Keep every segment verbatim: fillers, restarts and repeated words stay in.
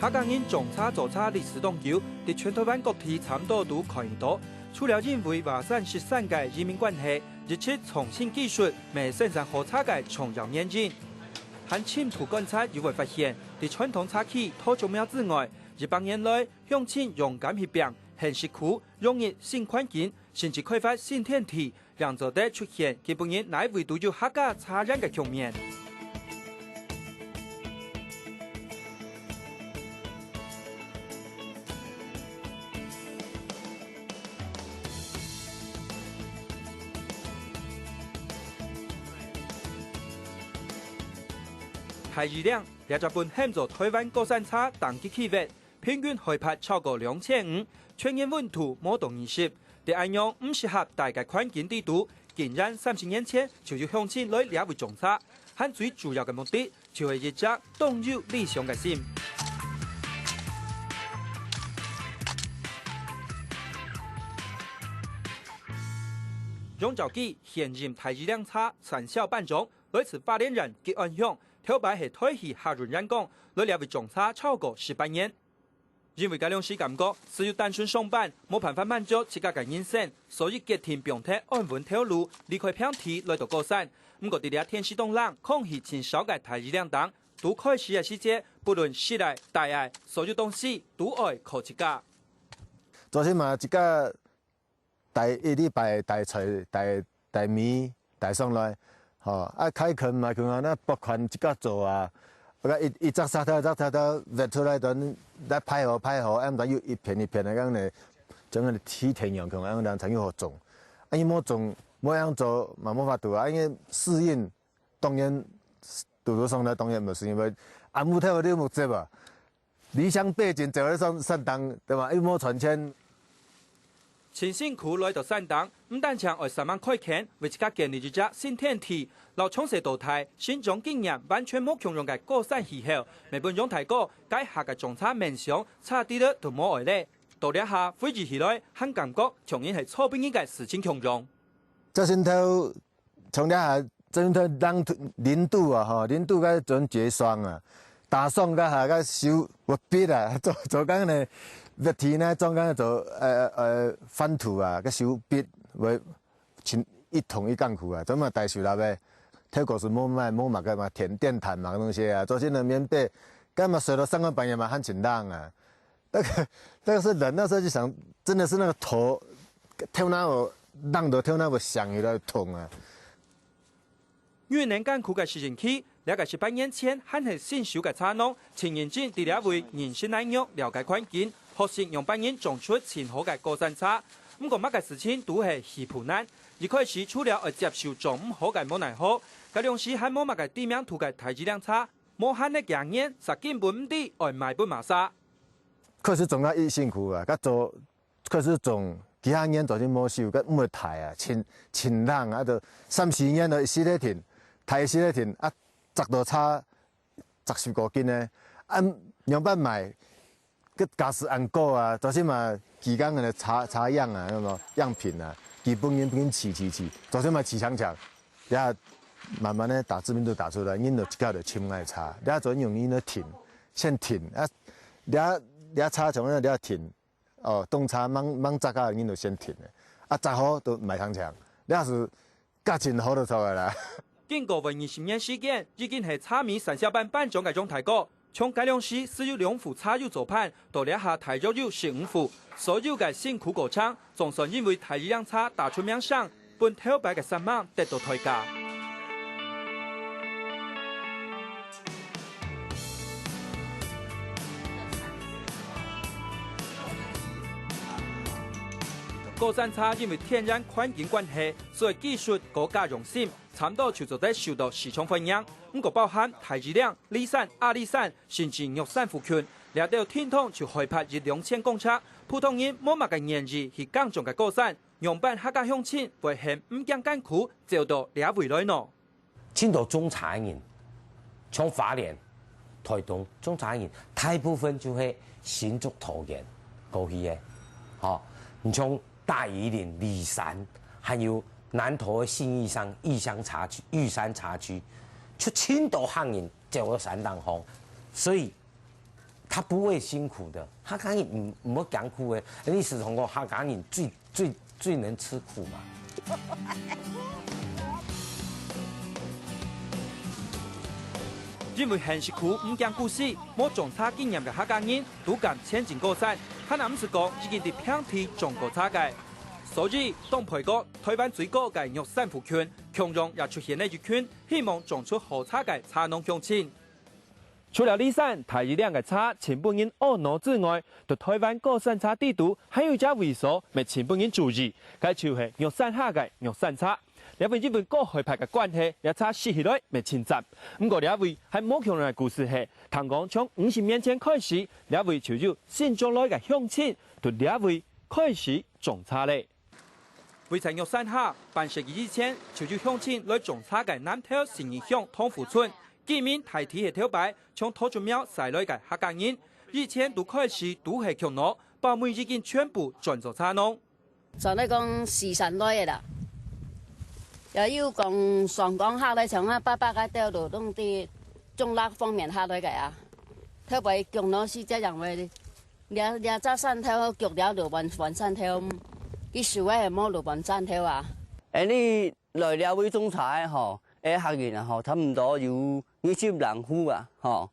客家人種茶做茶歷史當久，在全台灣各地差毋多都看得到。除了因為華山雪山个移民關係，一直創新技術，乜生產好茶个重要原因。還深度觀察，又會發現，在傳統茶器桃竹苗之外，一百年來，鄉親用柑仔柄、絚石箍、融入新環境，甚至開發新天地， 正做得出現今晡日哪位都有客家茶園个局面。大庾嶺，這隻本喊做台灣高山茶登記區域， 平均海拔超過兩千五，全年溫度無到二十，在恁樣毋適合戴个環境底肚，竟然三十年前就有鄉親來這位種茶，還最主要个目的就係一隻當有理想个心。楊兆基現任大庾嶺茶產銷班長，來自花蓮縣吉安鄉，頭擺係台汽客運員工，來這位種茶超過十八年。 因為該量時感覺，只有單純上班，無辦法滿足自家个人生，所以決定放忒安穩頭路，離開平地，來到高山。毋過，在這天時當冷，空氣盡燒个大庾嶺頂，拄開始个時節，不論室內、大外，所有東西都愛靠自家。做事嘛，自家 帶一禮拜帶菜、帶、帶米、帶上來，吼，啊，開墾嘛，佢講那撥款自家做啊，啊，一、一隻沙頭、一隻沙頭挖出來，等來排好、排好，啊，毋知又一片一片个，恁樣呢，像个梯田樣，佢講恁樣人才有好種。啊，你無種，無樣做，嘛無法度啊，因為適應，當然，堵堵上來，當然無適應，因為暗晡頭你目汁啊。 離鄉背井走來上山頂，對吧？又無賺錢。盡辛苦來到山頂，毋單淨愛煞猛開墾，為自家建立一隻新天地，摎從細到大，成長經驗完全無共樣个高山氣候，乜分楊大哥該下个種茶夢想差滴仔都無愛咧。到這下回憶起來，還感覺像人係做不得个事情共樣。這心頭 從這下真个零度，零度啊，吼，零度該陣結霜啊，打霜該下該手會必啊，做、做工呢，挖地泥，做工做，呃，呃，翻土啊，該手必會盡一痛一艱苦啊，做麼大手啦呗，頭過是無買，無買个嘛，電、電炭嘛，東西啊，做些个棉被，該嘛睡到三更半夜嘛，還盡冷啊。 那個、那個是冷，那時候就想，真的是那個頭，頭那個，冷到頭那個想起來痛啊。遇冷艱苦个時節去，這個十八年前還係新手个茶農，盡認真在這位認識泥肉，了解環境，學習仰般人種出盡好个高山茶。毋過麼个事情都係起步難。一開始除了愛接受種毋好个無奈何，該量時還無麼个知名度个大庾嶺茶，無閒个幾年，煞根本毋知愛賣分麼儕。 確實種較一辛苦啊，該做確實種幾下年做就無收，該毋會大啊，盡、盡冷啊，就三四年就一息仔停，大一息仔停啊，摘到差十、十過斤呢，啊，仰般賣？該價數恁高啊，做些嘛，幾工个茶、茶樣啊，那麼樣品啊，幾百銀、百銀起、起、起，做些嘛起強強，也慢慢个打知名度打出來，人就自家就尋𠊎茶，也做用人就停，先停啊，這、這茶從那這停。 哦，冬茶吂、吂摘啊，人就先停咧。啊，摘好就賣通淨，這係價錢好就著个啦。經過近二十年時間，已經係茶米產銷班班長个楊大哥，從該量時只有兩戶茶友做伴，到這下大約有十五戶，所有个辛苦過程，總算因為大庾嶺茶打出名聲， 分頭擺个煞猛得到代價。高山茶因為天然環境關係，所以技術過加用心，差毋多就做得受到市場歡迎。毋過包含大庾嶺、梨山、阿里山，甚至玉山附近，這兜定著就海拔一兩千公尺，普通人無麼个願意去耕種个高山， 仰般客家鄉親會喊毋驚艱苦走到這位來呢？盡多種茶个人，像花蓮、臺東種茶个人，大部分就係新竹、桃園過去个。吼，你像大武嶺、梨山，還有南投个信義山、玉山茶區、玉山茶區，就盡多客人走到山頂項。所以，他不會辛苦的，客家人毋毋會艱苦的。你時常講客家人最最最能吃苦嘛。因為現食苦毋驚苦死，無種茶經驗个客家人都敢前進過山，還毋使講已經在平地種過茶个。所以，東北角、台灣最高个玉山附近，共樣也出現了一群希望種出好茶个茶農鄉親。 除了梨山、大義嶺个茶盡分人懊惱之外，在台灣高山茶底肚還有一隻位所乜盡分人注意，該就係玉山下个玉山茶。這位因為高海拔个關係，這茶食起來乜盡讚。毋過這位還無共樣个故事係，聽講從五十年前開始，這位就有新竹來个鄉親，在這位開始種茶咧。 位在玉山下，半世紀以前就有鄉親來種茶个南投信義鄉同福村，居民大體係頭擺從桃竹苗徙來个客家人，以前都開始都係共下，包尾已經全部轉做茶農。算來講，四散來个啦，也有講上江下來，像啊，伯伯个兜路攏在中壢方面下來个啊，頭擺共下是這樣个。 這這隻山頭，腳了就換換山頭，佢收个無就換山頭啊。恁呢來這位種茶个吼，个客人啊吼，差毋多有二十零戶啊吼。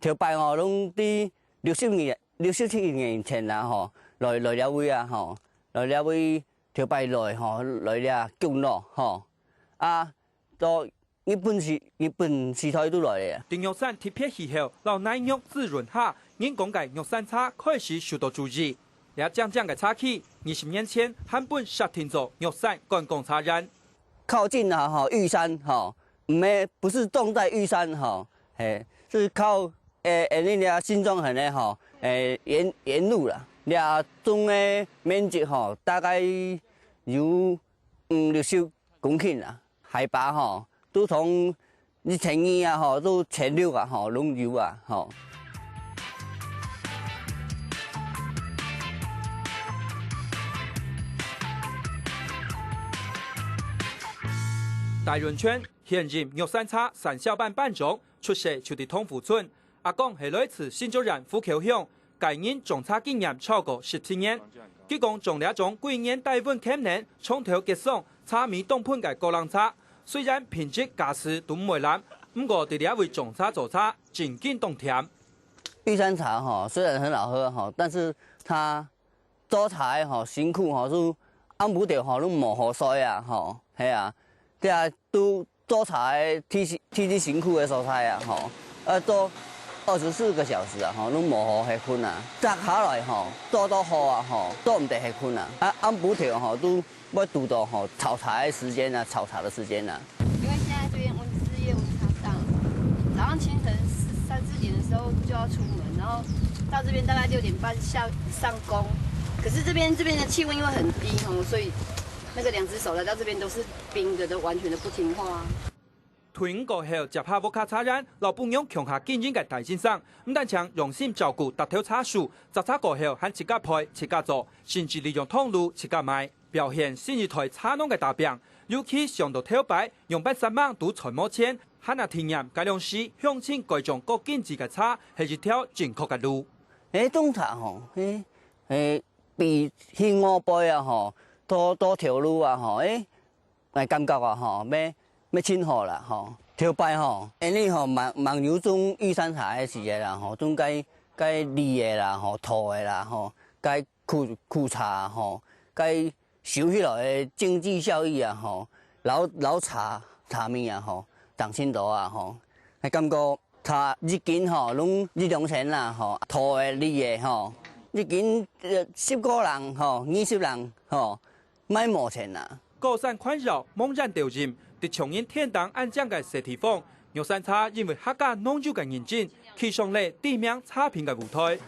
頭擺吼，攏在六十年、六十七年前啦吼，來來這位啊吼，來這位頭擺來吼，來這共下吼，啊，到 日本時日本時代都來了。在玉山特別氣候摎泥肉滋潤下，人講个玉山茶開始受到注意。這靚靚个茶區，二十年前還分設定做玉山觀光茶園。靠近啊吼，玉山吼，毋係，不是種在玉山吼，嘿，是靠，誒，誒，恁呢新莊很呢吼，誒，沿沿路啦，這種个面積吼，大概有五六十公頃啦。 海拔吼，都從一千二啊吼，到千六啊吼，攏有啊吼。戴潤全現任玉山茶產銷班班長，出世就在同福村， 阿公係來自新竹縣虎口鄉，個人種茶經驗超過十七年。佢講種這種桂圓大碗芡等，從頭結上茶味當沓个高冷茶，雖然品質價數都毋會爛，毋過在這位種茶做茶，正經當悿。玉山茶吼，雖然很好喝吼，但是它 做茶个吼，辛苦吼，就暗晡頭吼，攏無好睡啊吼，係啊，這啊都做茶个最辛最辛苦个所在啊吼，愛做二十四個小時啊吼，攏無好歇睏啊。摘下來吼，做到好啊吼，做毋得歇睏啊。啊，暗晡頭吼，都愛堵到吼，炒茶个時間啊，炒茶个時間啊。因為現在這邊溫室業務它上，早上清晨四三四點的時候就要出門，然後到這邊大概六點半下上工。可是這邊這邊的氣溫因為很低吼，所以那個兩隻手來到這邊都是冰的，都完全的不聽話啊。退伍過後，接下屋下茶園，摎餔娘共下經營个大先生，毋單淨用心照顧逐頭茶樹，摘茶過後還自家焙、自家做，甚至利用通路自家賣。 表現新一代茶農个打拚，尤其想到頭擺仰般煞猛都賺無錢，還愛體驗該量時鄉親改種較經濟个茶係一條正確个路。誒，種茶吼，誒，誒，比去外背啊吼，做做頭路啊吼，誒，𠊎感覺啊吼，乜乜盡好啦吼。頭擺吼，恁呢吼，吂吂有種玉山茶个時節啦吼，種該該李个啦吼，桃个啦吼，該 苦苦茶吼，該收起來个經濟效益啊吼，摎摎茶茶味啊吼，爭盡多啊吼。𠊎感覺茶一斤吼，攏一兩千啦吼，桃个李个吼，一斤呃十個零吼，二十零吼，賣無錢啊。高山環繞，茫然兜壬，在像人天堂恁靚个細地方， 玉山茶因為客家農友个認真，企上了知名茶品个舞台。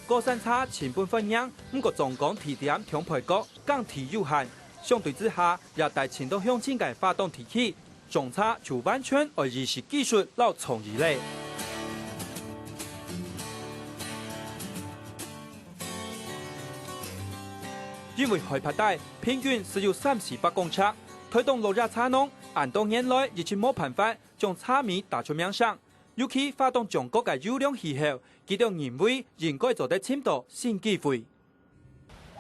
高山茶盡分歡迎，毋過總講地點同配角，耕地有限，相對之下，也帶盡多鄉親个花東地區，種茶就完全愛意識技術摎創意了。因為海拔低， 平均只有三四百公尺。台東鹿野茶農恁多年來一直無辦法將茶米打出名聲，尤其花東縱谷个優良氣候，佢兜認為應該做得尋到新機會。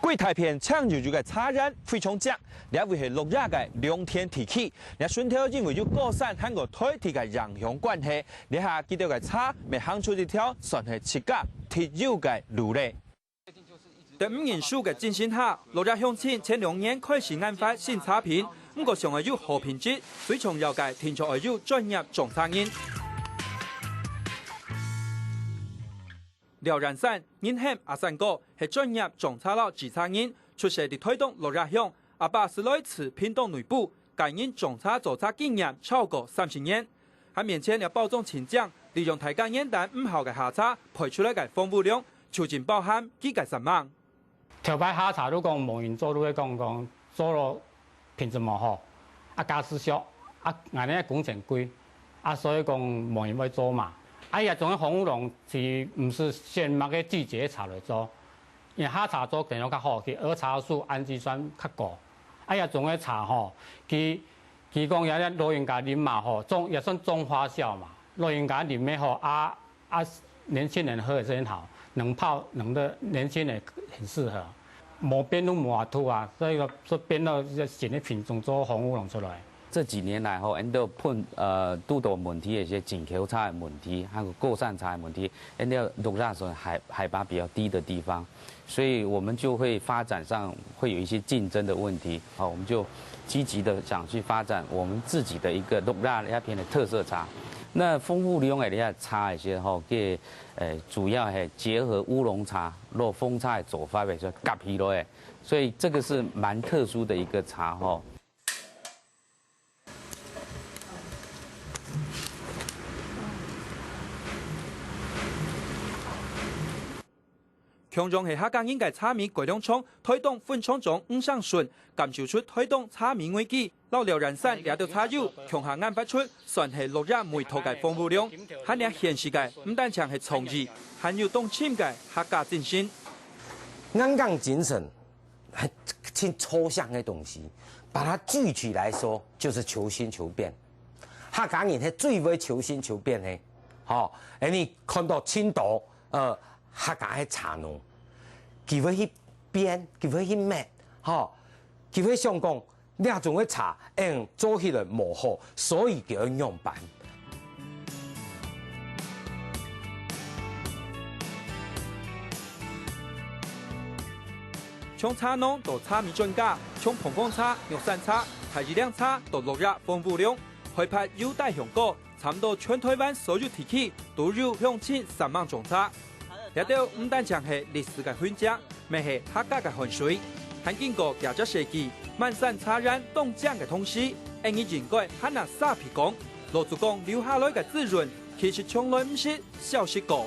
歸大片青油油个茶園非常靚，這位係鹿野个良田地區。這脣頭因為有高山還過大地个影響關係，這下佢兜个茶乜行出一條算係自家特有个路咧。 在五人手个精神下，鹿野鄉親前兩年開始研發新茶品，毋過想愛有好品質，最重要个定著愛有專業種茶人。廖冉山，人喊阿山哥，係專業種茶摎製茶人，出世在台東鹿野鄉，阿爸係來自屏東內埔， 個人種茶做茶經驗超過三十年。還面前這包裝真靚，利用大家原旦毋好个下茶焙出來个豐富量，究竟包含幾个煞猛。頭擺下茶都講無人做，都會講講做了品質無好，啊價數俗，啊𠊎等个工錢貴，啊所以講無人會做嘛。啊這種个豐富量其實毋係選麼个季節茶來做，因為下茶做可能較好，佢兒茶素、氨基酸較高。 啊這種个茶吼，佢佢講這老人家啉嘛吼，中也算中華小嘛，老人家啉个吼，啊啊年輕人喝也是很好，能泡能熱，年輕人很適合，無變都無法度啊，所以說說變到這新的品種做豐富量出來。這幾年來吼，𠊎等都碰呃堵到問題，一些進口茶个問題，還有高山茶个問題，𠊎等鹿野係海海拔比較低的地方。 所以我們就會發展上會有一些競爭的問題。好，我們就積極地想去發展我們自己的一個鹿野那片的特色茶。那豐富量个這茶一些吼，佢呃主要係結合烏龍茶、落紅茶个做法，所以合起來个。所以這個是蠻特殊的一個茶吼。 共樣係客家人个茶米改良廠，台東分廠長吳尚順感受出台東茶米危機，摎廖冉山這兜茶友共下研發出算係鹿野味道个豐富量。還這現時个，毋單淨係創意，還有當深个客家精神。硬頸精神，很，很抽象的東西，把它聚起來說，就是求新求變。客家人係最會求新求變个，吼，你看到青島，呃， 客家个茶農，佢會去變，佢會去搣，吼，佢會想講，這種个茶，嗯，做起來無好，所以佢愛仰般。從茶農到茶米專家，從膨風茶、玉山茶、大義嶺茶到鹿野豐富量，海拔有大雄高， 差毋多全台灣所有地區都有鄉親煞猛種茶。這兜毋單淨係歷史个痕跡，乜係客家个汗水。還經過幾隻世紀，滿山茶園當靚个同時，𠊎等應該還愛沙鼻講，老祖公留下來个滋潤，其實從來毋係消失過。